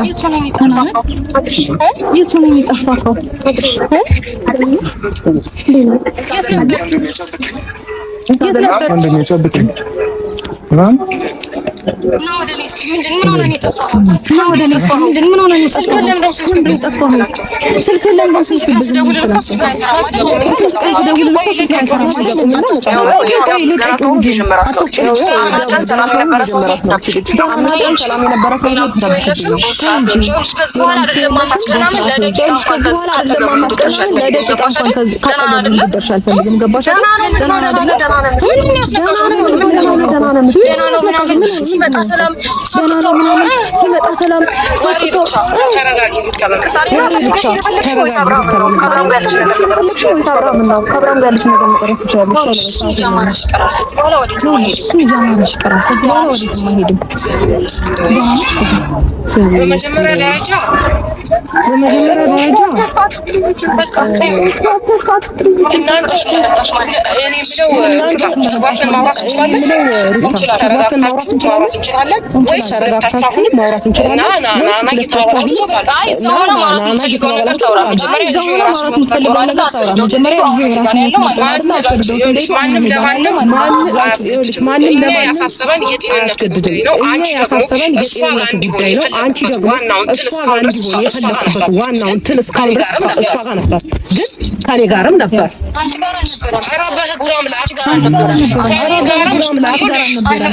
የቱ ነው የጠፋኸው? የት ነበር? ሲመጣ ሰላም በመጀመሪያ ደረጃ እናንተ እኔ የምለው ተግባብተን ማውራት እንችላለን፣ ተረጋግታችሁ ማውራት እንችላለን ወይስ ሁለታችሁ ማውራት እንችላለን ና ና ና ና እየተባባላችሁ ማንም ለማንም አያስገድድም። እኛ ያሳሰበን የጤንነቱ ጉዳይ ነው። አንቺ ደግሞ እሷ ጋር እንዲሆን የፈለግኩበት ዋናው እንትን እስካሁን ድረስ እሷ ጋር ነበር፣ ዋናው እንትን እስካሁን ድረስ እሷ ጋር ነበር፣ ግን ከኔ ጋርም ነበር። ኧረ በህግ አምላክ ከእኔ ጋርም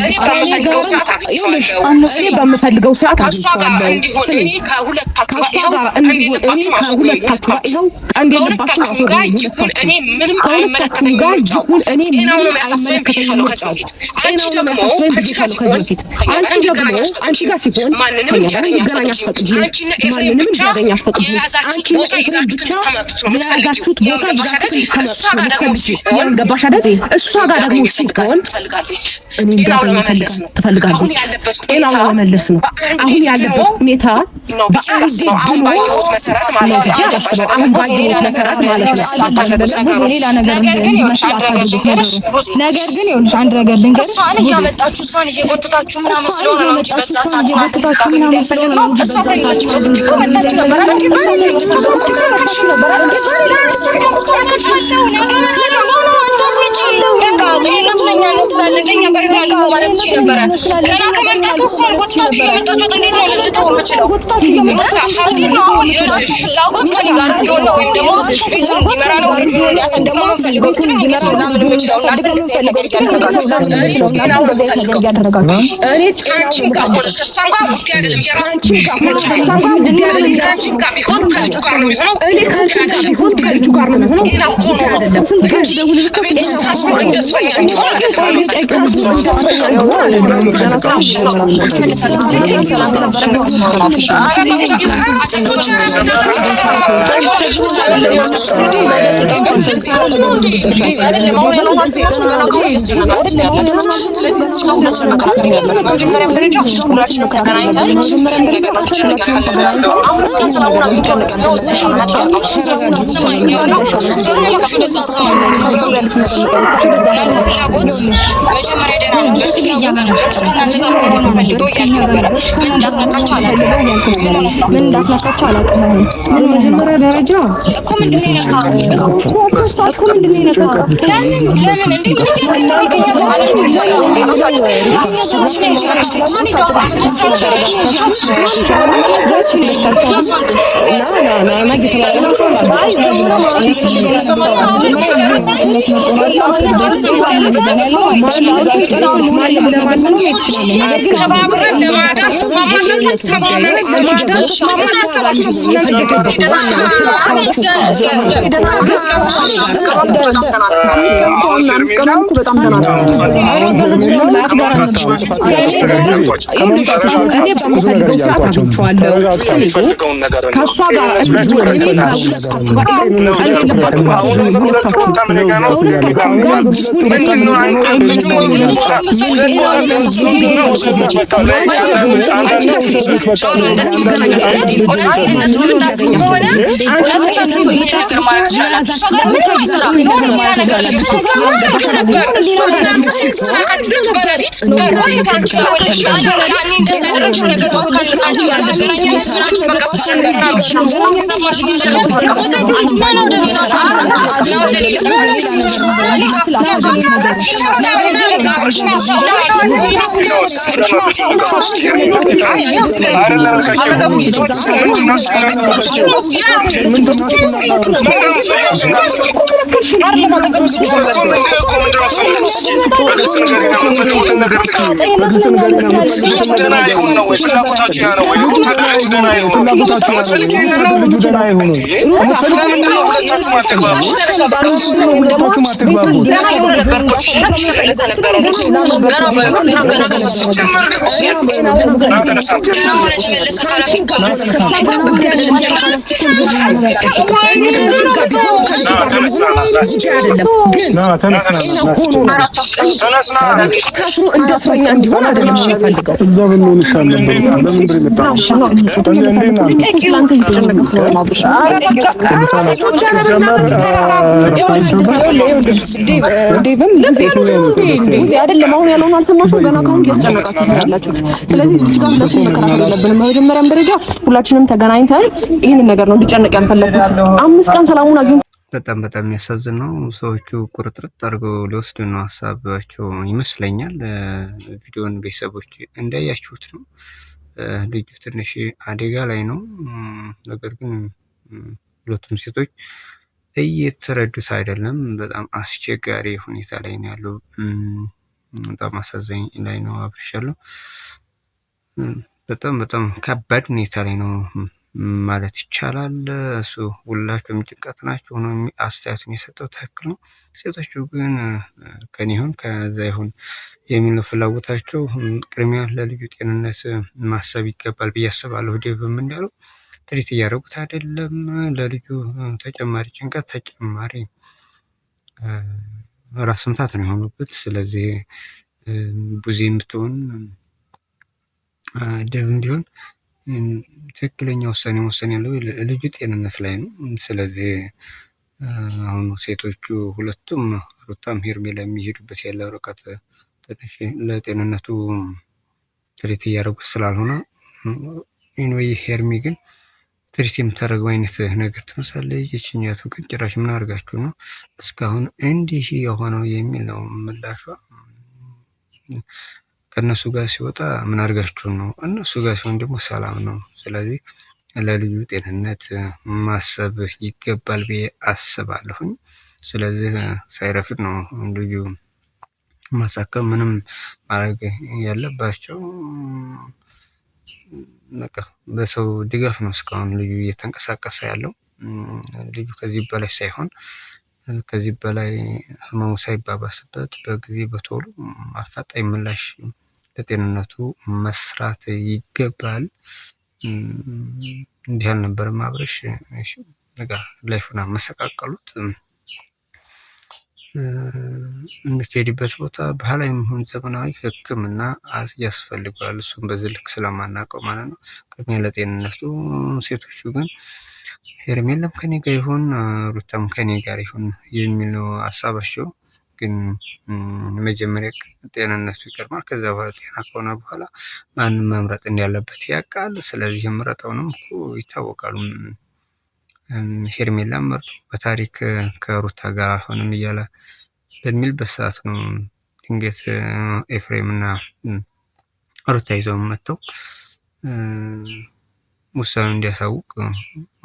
እኔ በምፈልገው ሰዓት አግኝቼዋለሁ። እኔ በምፈልገው ሰዓት ከእሷ ጋር አግኝቼዋለሁ። እንዲሆን እኔ ከሁለታችሁ ጋር ከእሷ ይኸው ጋር ቀንድ እንዲሆን እኔ የለባችሁም፣ አስወግዱኝ። ከሁለታችሁ ጋር ይኸው ቀንድ የለባችሁም፣ ከሁለታችሁም ጋር አስወግዱኝ። ይሁን እኔ ምንም ከሁለታችሁም አይመለከተኝም። ጋር ምርጫው ይሁን እኔ ጤናው ነው ምንም የሚያሳስበኝ ብዬሻለሁ ከዚህ አይመለከተኝም። በፊት። አንቺ ጤናው ነው ደግሞ የሚያሳስበኝ አንቺ ጋር ብዬሻለሁ ከዚህ ሲሆን በፊት። ከእኛ ጋር አንቺ እንዲገናኝ ደግሞ አንቺ ጋር ሲሆን ማንንም ከእኛ ጋር እንዲያገኝ እንዲገናኝ አትፈቅጂም። አትፈቅጂም። አንቺና ኤፍሬም ማንንም ብቻ እንዲያገኝ አትፈቅጂም። የያዛችሁት አንቺና ቦታ ኤፍሬም ይዛችሁት ብቻ እንድትቀመጡት ነው የምትፈልጊው። የያዛችሁት ቦታ ገባሽ ይዛችሁት አይደል? እንድትቀመጡት እሷ ነው ጋር ደግሞ የምትፈልጊው። ሲሆን ገባሽ አይደል? እሷ ጋር ደግሞ እንዲያገኝ ሲሆን ትፈልጋለች። እኔ ጤናው እንዳገኝ ለመመለስ ነው። ትፈልጋለች። አሁን ያለበት ጤናው ሁኔታ ለመመለስ ነው። በአንዴ አሁን ያለበት ድኖ ሁኔታ ነው ብዬ በአንዴ አላስበው። አሁን ድኖ ባየሁት መሰረት ማለት ነው ነው። ብዬ ገባሽ አላስበው። አይደል? አሁን ባየሁት መሰረት ማለት ነው። ሌላ ነገር ነገር ግን ይኸውልሽ እንዲመስል አንድ ነገር አታድርጉት ልንገርሽ፣ ነገሩ። ነገር ግን ይኸውልሽ አንድ ነገር ልንገርሽ፣ እሷን እያመጣችሁ እሷን እየጎተታችሁ ምናምን ስለሆነ ነው እንጂ በዛ ሰዓት እናንተ እየጎተታችሁ እንድታገኙት ምናምን ስለሆነ ያልፈለግነው ነው እንጂ እሷ በዛ ከሌለችበት ሰዓት ውጭ እኮ መጣችሁ ነበር አይደል? በቃ ጤንነቱ ለእኛ እንወስናለን እንጂ እኛ ጋር ይሆናል እኮ ማለት ትችይ ነበረ። ገና ከመምጣቱ እሷን ጎትታችሁ እያመጣችሁት እንዴት ነው ልልተው የምችለው? እንዴት ነው አሁን የልጁ ፍላጎት ከእኔ ጋር እንዲሆን ነው ወይም ደግሞ ቤቱን እንዲመራ ነው ልጁን እንዲያሳድግ ነው የምንፈልገው ብትሉኝ እንዴት ነው ላምን የምችለው? እናንተ እንደዚህ አይነት ነገር እያደረጋችሁ ጤናው ነው የምፈልገው። እኔ ከአንቺም ጋር ሆነ ከእሷም ጋር ጉዳይ አይደለም። የራሱ ምርጫ ነው። ከአንቺም ጋር ቢሆን ከልጁ ጋር ነው የሚሆነው። እኔ ከአንቺ ጋር ቢሆን ከልጁ ጋር ነው የሚሆነው። ጤናው ሆኖ ነው አይደለም ቤት ውስጥ ታስሮ እንደ እስረኛ እንዲሆን አይደለም የምፈልገው። እናንተ ፍላጎት መጀመሪያ ደህና ነበር፣ ከእኛ ጋር ከእናንተ ጋር መሆን ነው ፈልገው እያልክ ነበረ። ምን እንዳስነካቸው አላውቅም። ምን ሆነህ ነው ምን እንዳስነካቸው አላውቅም። አሁን በመጀመሪያ ደረጃ እኮ? ምንድን ነው የነካህ እኮ ምንድን ነው የነካው? ለምን ለምን እንዴ ምን እያልክ ነው? ከእኛ ጋር ማለት ነው። ስነ ስርዓት ነው እንጂ ማን ይዳው ስነ ስርዓት ተባብረን ለማዳን ተስማማላችሁ? ተስማማላችሁ? ለማዳን ምን አሰባችሁ? እኔ በምፈልገው ሰዓት አግኝቼዋለሁ። ስሚ ከእሷ ጋር እንዲሆን እኔ ከሁለታችሁ ጋር እንደዚህ እውነት ጤንነቱን የምታስቡ ከሆነ ለብቻችሁ ይሄን ነገር ማድረግ ትችላላችሁ። እሷ ጋር ምንም አይሰራም። የሆነ ሌላ ነገር ያኔ እንደዛ ያደረግሽው ነገር ጠዋት ከአንቺ ጋር ተገናኘን ምናችሁ በቃ ታስሮ እንደ እስረኛ እንዲሆን አይደለም የምፈልገው። እዛ ብንሆን ይሻል ነበር። ለምንድን ነው የመጣነው? ስለአንተ እየተጨነቀ ስለሆነ ነው አብርሽ። ዴቭም ጊዜ አይደለም አሁን ያለውን አልሰማሽም? ገና ካሁን እያስጨነቃችሁት ነው ያላችሁት። ስለዚህ እዚህ ጋር ሁላችንም መከራከር የለብንም። በመጀመሪያም ደረጃ ሁላችንም ተገናኝተን ይህንን ነገር ነው እንዲጨነቅ ያልፈለኩት። 5 ቀን ሰላሙን አግኝቶ በጣም በጣም የሚያሳዝን ነው። ሰዎቹ ቁርጥርጥ አድርገው ሊወስዱ ነው ሀሳባቸው ይመስለኛል። ቪዲዮን ቤተሰቦች እንዳያችሁት ነው። ልጁ ትንሽ አደጋ ላይ ነው። ነገር ግን ሁለቱም ሴቶች እየተረዱት አይደለም። በጣም አስቸጋሪ ሁኔታ ላይ ነው ያለው። በጣም አሳዛኝ ላይ ነው አብርሽ ያለው። በጣም በጣም ከባድ ሁኔታ ላይ ነው ማለት ይቻላል። እሱ ሁላችሁም ጭንቀት ናቸው ሆኖ አስተያየቱን የሰጠው ትክክል ነው። ሴቶቹ ግን ከኔ ይሁን ከዛ ይሁን የሚል ፍላጎታቸው። ቅድሚያ ለልጁ ጤንነት ማሰብ ይገባል ብዬ አስባለሁ። ዴቭም እንዳለው treat እያደረጉት አይደለም። ለልጁ ተጨማሪ ጭንቀት፣ ተጨማሪ ራስ ምታት ነው የሆኑበት። ስለዚህ ቡዜ የምትሆን ዴቭ እንዲሆን ትክክለኛ ውሳኔ መወሰን ያለው ልጁ ጤንነት ላይ ነው። ስለዚህ አሁን ሴቶቹ ሁለቱም ሩታም ሄርሜላ የሚሄዱበት ያለው ርቀት ትንሽ ለጤንነቱ treat እያደረጉት ስላልሆነ፣ anyway ሄርሚ ግን treat የምታደርገው አይነት ነገር ትመስላለች። ይችኛቱ ግን ጭራሽ ምን አድርጋችሁ ነው እስካሁን እንዲህ የሆነው የሚል ነው ምላሿ። ከእነሱ ጋር ሲወጣ ምን አድርጋችሁ ነው፣ እነሱ ጋር ሲሆን ደግሞ ሰላም ነው። ስለዚህ ለልጁ ጤንነት ማሰብ ይገባል ብዬ አስባለሁኝ። ስለዚህ ሳይረፍድ ነው ልጁ ማሳከም ምንም ማድረግ ያለባቸው። በቃ በሰው ድጋፍ ነው እስካሁን ልጁ እየተንቀሳቀሰ ያለው። ልጁ ከዚህ በላይ ሳይሆን፣ ከዚህ በላይ ህመሙ ሳይባባስበት በጊዜ በቶሎ አፋጣኝ ምላሽ ለጤንነቱ መስራት ይገባል። እንዲህ አልነበረም አብርሽ በቃ life ኡን አመሰቃቀሉት። የሚካሄድበት ቦታ ባህላዊ ይሁን ዘመናዊ ሕክምና ያስፈልገዋል። እሱም በዚህ ልክ ስለማናውቀው ማለት ነው። ቅድሚያ ለጤንነቱ። ሴቶቹ ግን ሄርሜላም ከኔ ጋር ይሁን ሩታም ከኔ ጋር ይሁን የሚለው ሀሳባቸው፣ ግን መጀመሪያ ጤንነቱ ይቀድማል። ከዛ በኋላ ጤና ከሆነ በኋላ ማንም መምረጥ እንዳለበት ያውቃል። ስለዚህ የምረጠውንም እኮ ይታወቃሉ። ሄርሜላም መርጦ በታሪክ ከሩታ ጋር አልሆንም እያለ በሚልበት ሰዓት ነው ድንገት ኤፍሬም እና ሩታ ይዘው መጥተው ውሳኔው እንዲያሳውቅ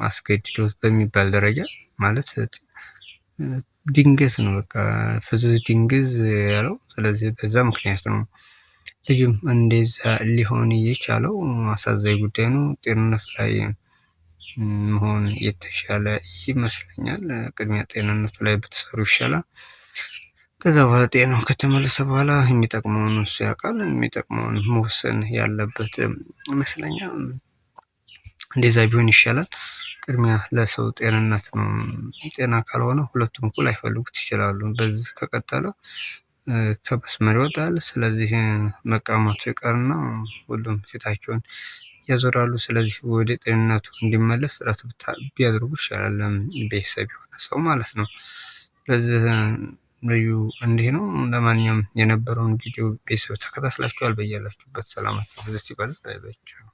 አስገድዶት በሚባል ደረጃ፣ ማለት ድንገት ነው በቃ ፍዝዝ ድንግዝ ያለው። ስለዚህ በዛ ምክንያት ነው ልጁም እንደዛ ሊሆን የቻለው። አሳዛኝ ጉዳይ ነው። ጤንነቱ ላይ መሆን የተሻለ ይመስለኛል። ቅድሚያ ጤንነቱ ላይ ብትሰሩ ይሻላል። ከዛ በኋላ ጤናው ከተመለሰ በኋላ የሚጠቅመውን እሱ ያውቃል። የሚጠቅመውን መወሰን ያለበት ይመስለኛል። እንደዛ ቢሆን ይሻላል። ቅድሚያ ለሰው ጤንነት ነው። ጤና ካልሆነ ሁለቱም እኩል ላይፈልጉት ይችላሉ። በዚህ ከቀጠለ ከመስመር ይወጣል። ስለዚህ መቃማቱ ይቀርና ሁሉም ፊታቸውን ያዞራሉ። ስለዚህ ወደ ጤንነቱ እንዲመለስ ጥረት ቢያደርጉ ይሻላል፣ ቤተሰብ የሆነ ሰው ማለት ነው። ስለዚህ ልዩ እንዲህ ነው። ለማንኛውም የነበረውን ቪዲዮ ቤተሰብ ተከታትላችኋል። በያላችሁበት ሰላማችሁ ይብዛ። Bye bye።